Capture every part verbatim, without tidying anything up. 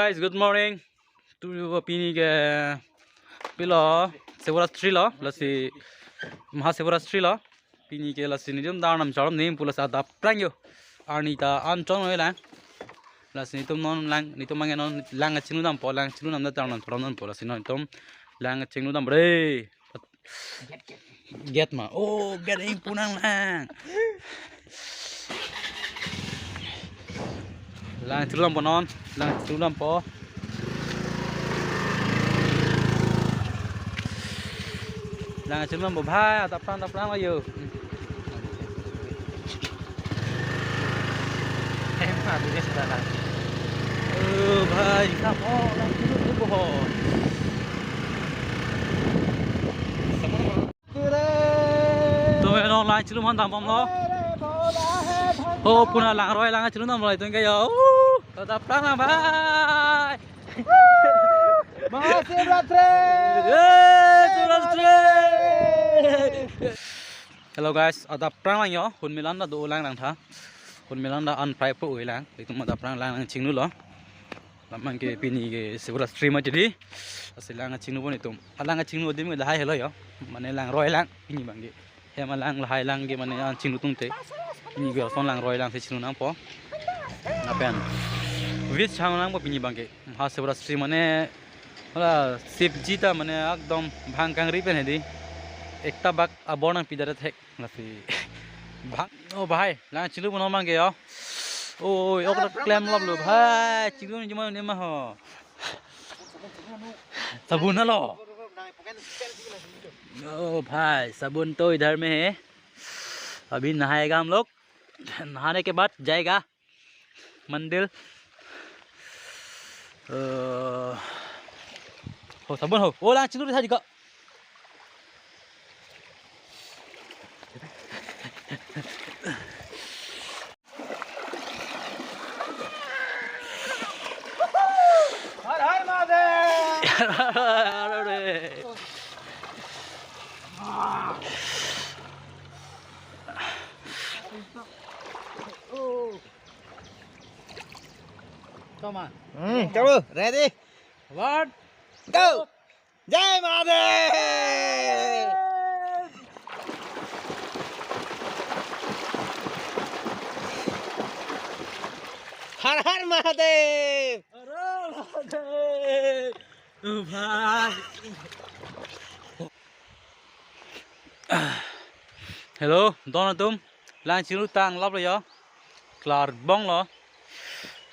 Guys, good morning. Tu pini ke pilo Shivaratri lo, lasi Mahashivaratri lo. Pini ke lasi nelitum ta Arnam charlidun pu, lasi adap prang yo. Arni ta an chon noi lang. Lasi nelitum non lang, nelitum abang non lang kachinglu dampo, lang kachinglu dam ta Arnam charlidun dampo, lasi non nelitum lang kachinglu dampo re. Gate ma. Oh, gate ingpu nang lang. Lang chinglu dampo non, lang chinglu dampo. Lang chinglu dampo bhai, adap prang, adap prang ayo. Em, aduh, dia sudah lah. Oh, bhai, kamu lang chinglu dampo ho. Tum non lang chinglu man dambom lo. Oh, puna langroi lang chinglu dambom lo itum ke yo. Uh, adap prang lang bhai. Mahashivaratri. Eh, Shivaratri. Hello guys, adap prang lang yo. Hun melan ta do lang lang tha. Hun melan ta an prai po lang. Itum adap prang lang lang chinglu lo. Lam abang ke pini ke Shivaratri mati di. Lasi lang kachinglu pon itum. Alang kachinglu adim ke lahai helo yo. Mane langroi lang pini abang ke. Hem alang lahai lang ke mane an chinglu tungte. Pini ke ason langroi lang si chinglu nangpo. Lapen veg chang nangpo pini abang ke. Mahashivaratri mane hala Shivji ta mane ekdom bhang kangri pen hedi. Ekta bak abor nangpi det thek. Lasi bhang, oh bhai, lang chinglu pon abang ke yo. Oh, ok ta klem lap lo bhai, chinglu ni juma ni ma ho. Sabun halo. Oh bhai, sabun to idhar mein hai. Abhi nahayega hum log. Nahane ke baad jayega mandir. Eh, ho, sabun ho. Oh, lang chinglu di tadi kok. Har har Mahadev. Come on. Hmm, kamu ready? One, go. Jai Mahadev! Har har Mahadev! Har har Mahadev! Oh, bhai. Hello, don atum. Lang chinglu tang lap lo yo. Klar bong lo.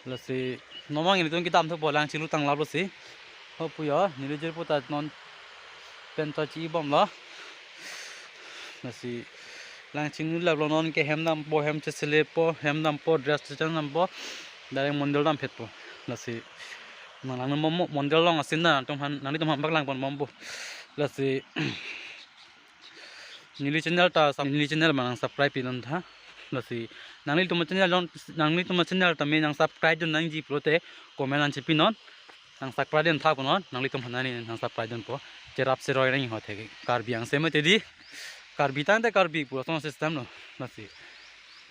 Lasi non abang nelitum kedam thupo lang chinglu tang lap lo si. Ho pu yo, neli jirpo ta non pen ta chi bom lo. Lasi lang chinglu lap lo, non ke hem dampo, hem cheselepo, hem dampo, dress chechange dampo. Direct mandir dam phet po. Lasi nang lang mo mandir along asin na tum han, nanglitum han bak lang pon bompo. Lasi neli channel ta sub-, neli channel ma nang subscribe pinon tha. Lasi nanglitum channel along, nanglitum channel ta me nang subscribe dun nangji pulote comment nang chepinon. Nang subscribe dun tha punon, nanglitum hanani nang subscribe dunpo. Cherap cheroi nang ho thek. Karbi angse mati di. Karbi tangte Karbi pu ason system lo. Lasi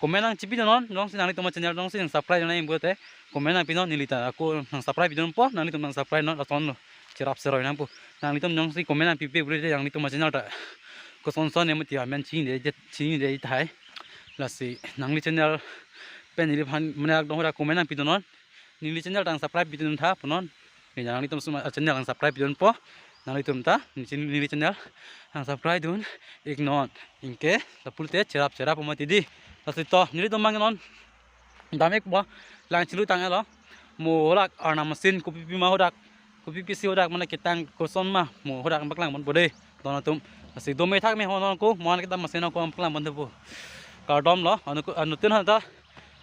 comment nang chepinon, jongsi nanglitum channel jongsi nang subscribe nang pulote comment nang pinon, neli ta ako nang subscribe dunpo, nanglitum nang subscribe non ason lo. Cherap cheroi nangpo. Nanglitum jongsi comment nang pipe pulote nanglitum channel ta kosonson ne mati amen chini de, chini de thai. Lasi nangli channel pen neliphan mane ak dong ra comment nang pinon. Neli channel ta nang subscribe pidun tha punon. Neli nanglitum suma channel nang subscribe pidunpo. Nanglitum ta neli channel nang subscribe dun iknon. Anke lapulote cherap cherap mati di. Lasi to nelitum abang non dam ikpo, lang chinglu tang lo. Mo hodak Arnam asin kopipi ma hodak, kopipi si hodak mane ketang koson ma mo hodak bak lang ponpo de don atum. Lasi dome thak me ho non ko, mo an kedam asin ko bak lang pon thupo. Kardom lo, anu ko, anuttin han ta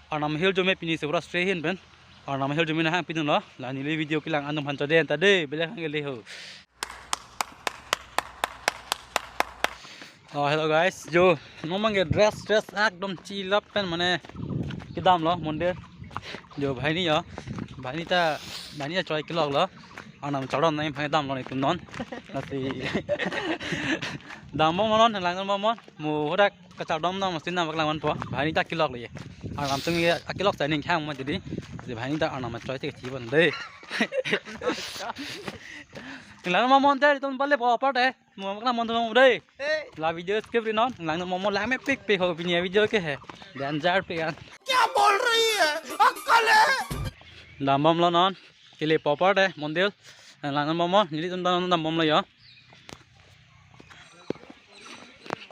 Arnam ahirjume pini Shivaratri ahin pen Arnam ahirjume nang hang pidun lo. La neli video kelang atum aphan chode anta de, bele hang gele ho. Oh, hello guys, jo, non abang ke dress, dress ekdom chilap pen mane kedam lo mandir. Jo, bhai ni yo, bhai ni ta Banghini ta choi kelok lo. Arnam chardom nangji aphan damlo nelitum non. Lasi dambom non, langdambom non. Mo hadak kachardom dam mesti nangpaklang ponpo. Banghini ta kelok lo ye. Arnam atum ke akelok ta ning khang ma jadi. Jadi banghini ta arnam choi te chiban dei. Langdambom non te, itum bale po apar te. Mo paklang ponpo dei. Hey. La video skip ri non, langdambom non, lang mepik pik ho, pini video ke he. Danger pik an. क्या बोल रही है? अक्कल है? Dambom lo non, kele po apar te, mondir. Langdambom non, nelitum dambom lo yo.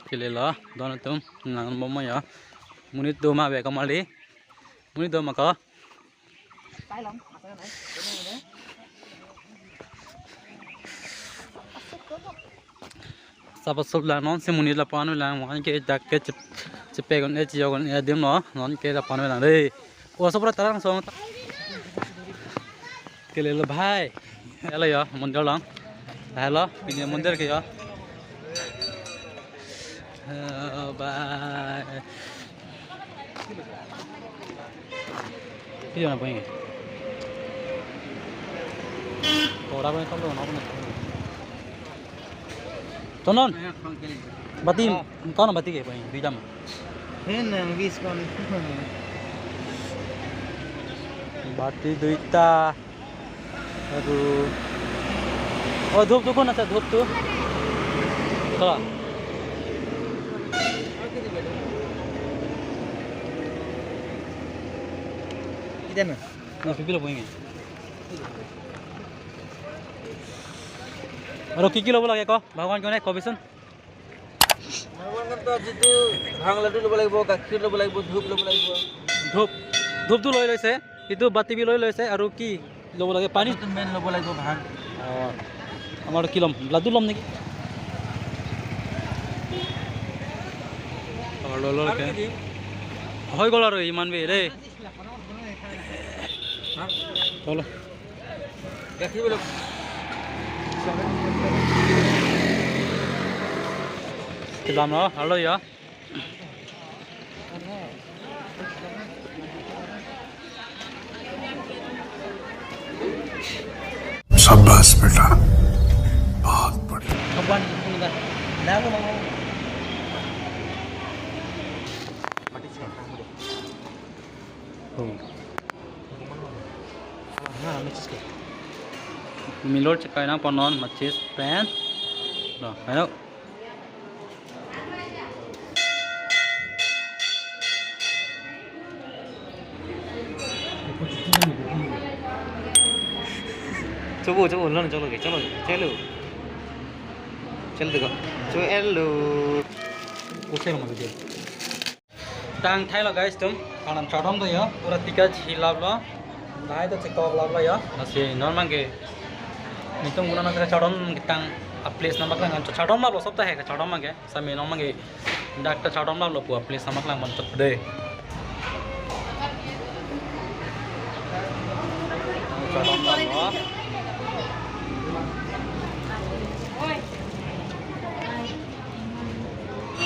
Kele lo, don atum, langdambom lo yo. Monit do ma be ko mali. Monit do ma ko. Sapa sop lang non si monit lapu-an lang, mo ke dak ke chep-, chepek un-e chiyok un-e adim lo, non ke lapu-an lang dei. O sopra tarang song. Kele lo bhai. Hello yo, mondir along. Hello, pini mondir ke yo. Hello, bhai. Video na poi. Tora poi thok lo na poi. Tonon. Bati, oh. Kona bati ke poi? Duita ma. Hen nang bis kon. Bati duita. Aduh. Oh, dhup tu kona sa dhup tu. Kala. Kita na. Na pipi lo poi nge. Aru ki ki lobo lage ko? Bhagwan kone kobisun. Bhagwan kone to jitu bhang laddu lobo lagibo, gakhir lobo lagibo, dhup lobo lagibo. Dhup, dhup tu loi loise, itu bati bi loi loise, aru ki lobo lage pani? Itu main lobo lagibo bhang. Oh, amar ki lom, laddu lom niki? Oh, lo lo ke. Hoi gol aru iman be dei. Cholo. Kedam lo, halo ya. शाबाश बेटा, बहुत बढ़िया। Hmm. Milor chekai nangpo non matches pen. Lo, ayo. Chobo, chobo, lo, cholo ke, cholo, cholo. Cholo ke, cholo. Usse kama video. Tang thailo guys atum, arnam chardom do yo, pura ticket hilap lo, dai to check up lap lo yo, lasi non abang ke, nelitum guna nang chardom ketang a place nangpaklang, chardom lap lo sop ta he chardom abang ke, sami non abang ke, dak ta chardom lap lo pu a place nangpaklang man chot de. Chardom lap lo.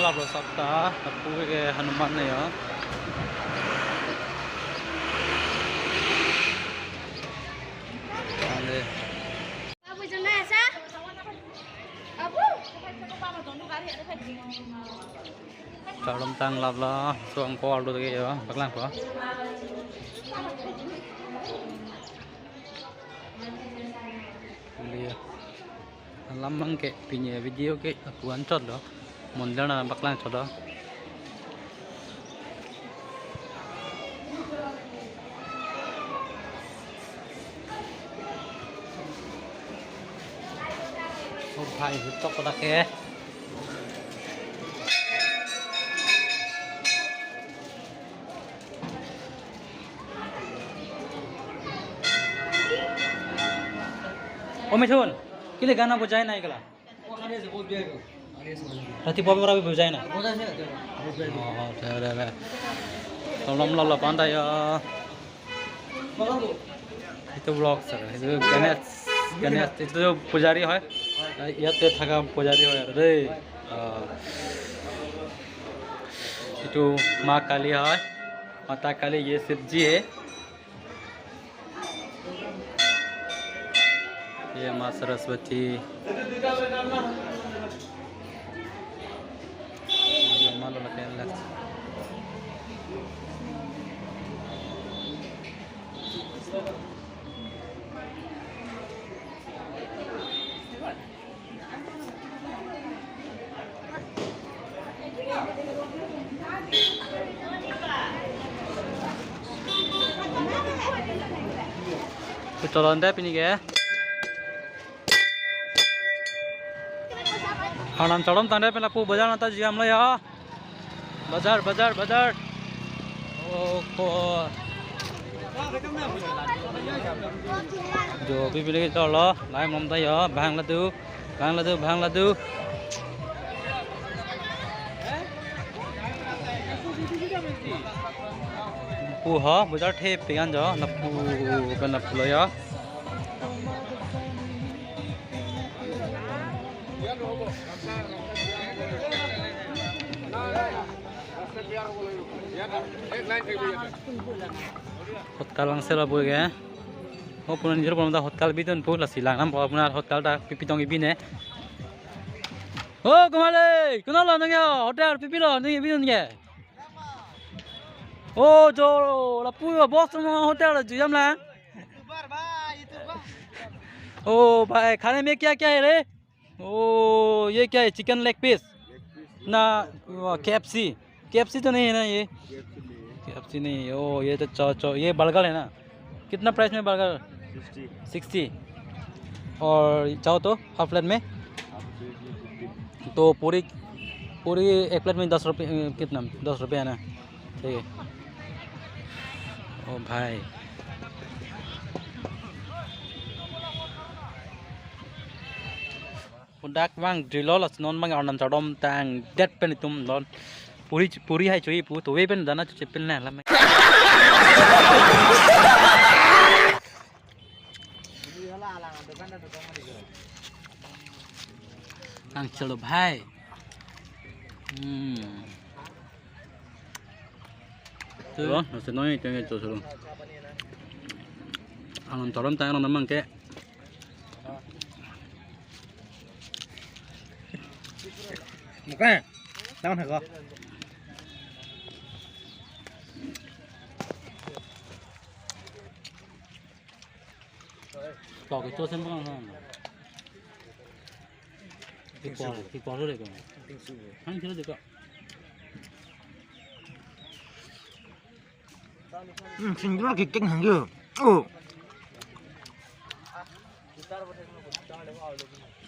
Lap lo sop ta, lapu ke Hanuman ne yo. Ande. Babu jana sa? Babu. Chardom tang lap lo, so angko aldo ke yo, paklang ko. Liya. Alam abang ke pini video ke lapu-an chot lo. Mondir nangpaklang chot lo. Oh bhai, hutok kodak ke. O Mithun, kile gana bojai nai kala? Rati pom ora bojai na? Oh, oh, deh, deh, deh. Lom lom lom lom pandai ya. Itu vlog sir, itu Ganesh, Ganesh, itu pujari hoy. Iyate thaka pujari hoy, dei. Ah. Itu Ma Kali hoy. Mata Kali, ye Shivji hai. Ye Ma Saraswati. Malo lapen left. Kutolonde pini ke. Arnam Chardom tangdet pen lapu bazar nangta jam lo ya. Bazar, bazar, bazar. Oh, ko. Jo, bibili tolo, lai mom ta yo, bhang ladu, bhang ladu, bhang ladu. Pu ho, bazar thep pegan jo, lapu, kan lapu lo yo. Hotel lang sela boy ke. Oh, punan jero punan ta hotel bidun pu lasi lang nam pu punan hotel ta pipi tong ibine. Oh, kumale, kunalo nang yo, hotel pipi lo nang bidun ke. Oh, jo, lapu yo, boss mo hotel ju jam lang. ओ भाई, खाने में क्या क्या है रे? ओ, ये क्या है? चिकन लेग पीस ना? वो केएफसी। केएफसी तो नहीं है ना ये? केएफसी नहीं है। ओ, ये तो चाओ चाओ, ये बर्गर है ना? कितना प्राइस में बर्गर? सिक्सटी। सिक्सटी। और चाओ तो हाफ प्लेट में? हाफ प्लेट में फिफ्टी। तो पूरी, पूरी एक प्लेट में दस रुपये, अ, कितना? दस रुपये है ना? ठीक है। ओ भाई। Pudak bang drilo, lasi non bang Arnam Chardom tangdet pen itum non. Puri, puri hai choi pu, to we pen dana chuche pen na lam. Ang chalo bhai. Hmm. Tuh, nasi noi tengah itu suruh. Arnam Chardom tang Arnam Chardom ke. Bukan. Tangan aku. Kau kecil sih bukan. Kikor, kikor dulu deh kau. Kan kira juga. Hmm, sinjur kikeng hangyo. Oh.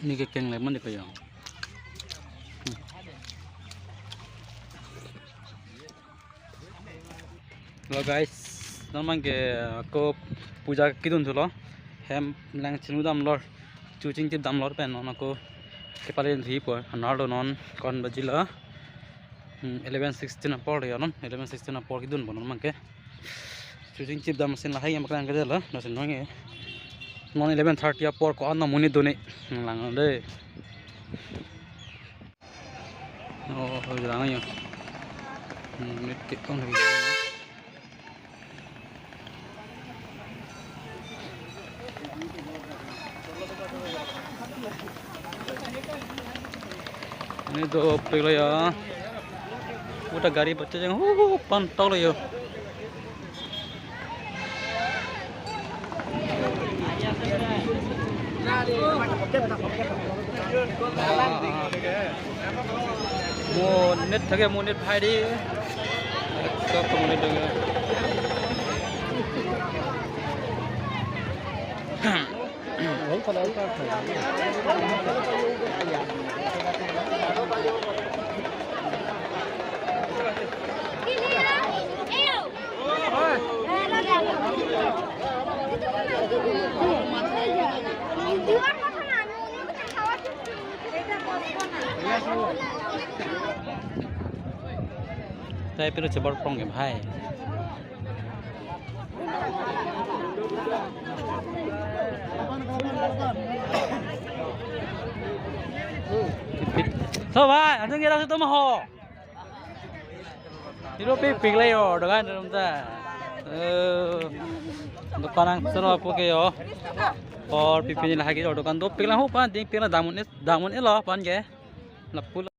Ini kikeng lemon deh kau. Hmm. Hello guys, non bang ke ako puja kedun thulo, hem lang chinglu damlor, chuching tip damlor pen non ako kepale dhi por, hanarlo non ko-an bajilo, hmm, eleven sixteen apor yo non, eleven sixteen apor kedun po non bang ke, chuching tip dam sin lahai yang bang ke delo, non sin non ke, non eleven thirty apor ko-an amonit done, lang de. Oh, oh, jalan aja. Hmm, ini tik tong lagi. Ini do peglo ya. Udah gari baca jeng, huh, pantau lo yo. Monit thake monit phai di. Ekdom monit thake. Tei pilo chebar prong ke bhai. So bhai, anjing kira situ mah ho. Iro pipik le yo, dengan rum ta. Eh, dukan ang sero apo ke yo. Por pipini lahai kejor adokan dopik lang ho pan, dingpik lang dam un-e, dam un-elo pan ke. Lapu